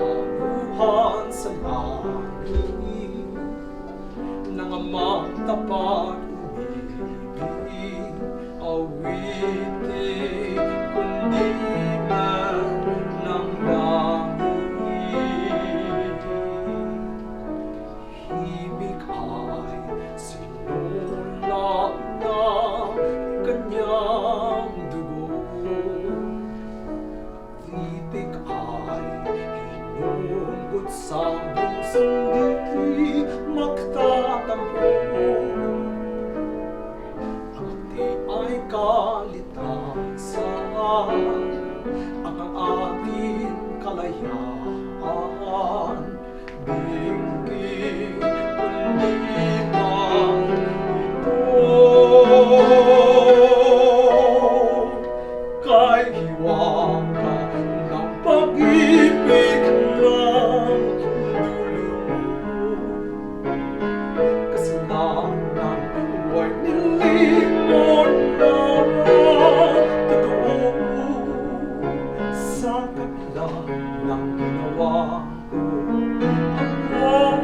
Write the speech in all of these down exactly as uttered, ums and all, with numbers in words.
Wuhan salang ni, nang a mang tapat u mi, awit e kundi man nang ra mi. Hi mik ai sinu lam na kanyang du, hi pik ai hi nun gut sang bung sung di mak ta tam pu. Ang te ai ka lit ta sa, ang ang a tin ka la ya an, bing bing kun di ma, oh, kai hi wa ka, nang pagi pik nang du lu. Kasi nang nang wai ni li mon na ta du, sa ka la nang na wa.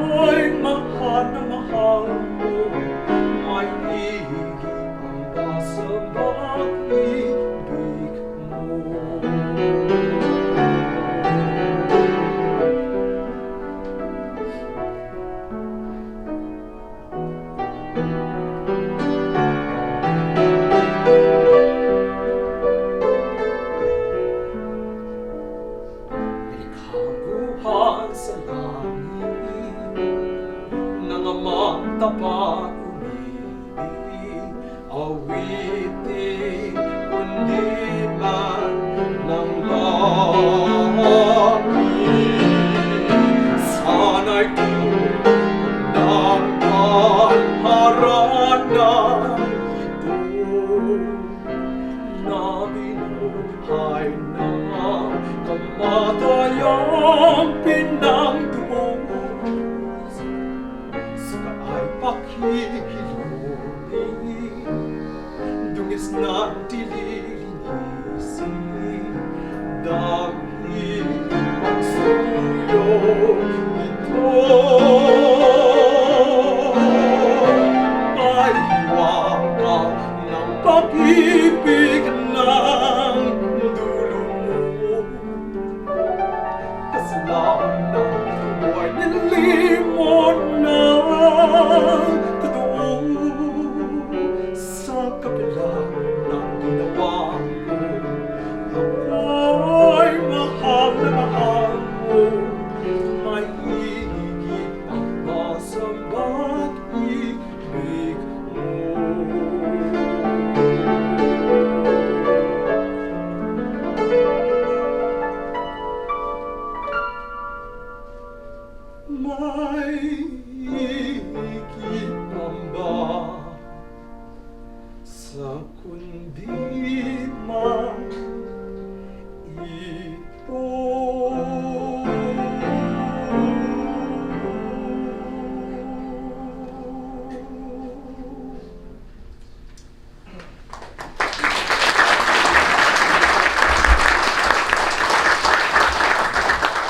Wai ma ha na ma ha, mai ni ba sa ba ni bik mo. Hkang Wuhan salang ni, nang a mang tapat u mi, awit e kundi man nang la mi, san ai hku nang hkan hparan na tu, na binu hai na, kamata yang pinang tu, suka ai pakhi hi lu ni, dung is nan ti li li ni si, dang hi bang su yo ni to, kai wa ka nang pakhi pik nang du lu mu. Kasi lam na wai ni li mon na ta du, sa ka pila nang di na wa ku, wai mahang na mahang ku, mai i i i ma ma sambat i. Mai ki pamba sakun di.